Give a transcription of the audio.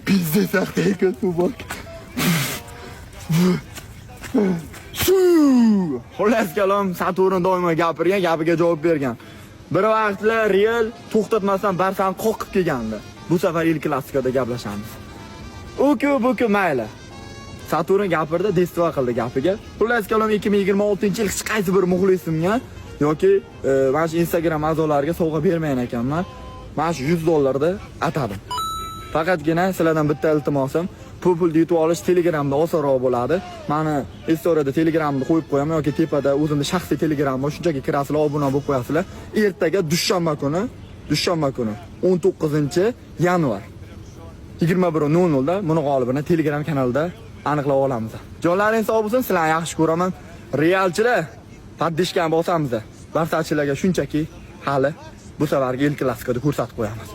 Пиздец, haqiqat bu. Shu! Xullas kalom, Saturn doimo gapirgan, gapiga javob bergan. Bir vaqtlar Real to'xtatmasdan Barsani qoqib kelgandi. Bu safar El Clasicoda gaplashamiz. U-ku, bu-ku mayli. Saturn gapirdi, действо qildi gapiga. Xullas kalom, 2026-yil hech qaysi bir muxlisimga yoki mana shu Instagram a'zolariga sovg'a bermagan ekanman. Mana shu 100 dollarni atadim. Faqatgina sizlardan bitta iltimosim, bu pulni yutib olish Telegramda osonroq bo'ladi. Mani istoriyada Telegramni qo'yib qo'yaman yoki tepada o'zimni shaxsiy Telegram bor, shunchaki kirasizlar, obuna bo'lib qo'yasizlar. Ertaga dushanba kuni 19-yanvar 21:00 da buni g'olibini Telegram kanalida aniqlab olamiz. Jonlaring sog' bo'lsin, sizlarni yaxshi ko'raman. Realchilar, поддержка ni bosamiz. Barsachilarga shunchaki hali bu safargi El Clasicoda ko'rsatib qo'yamiz.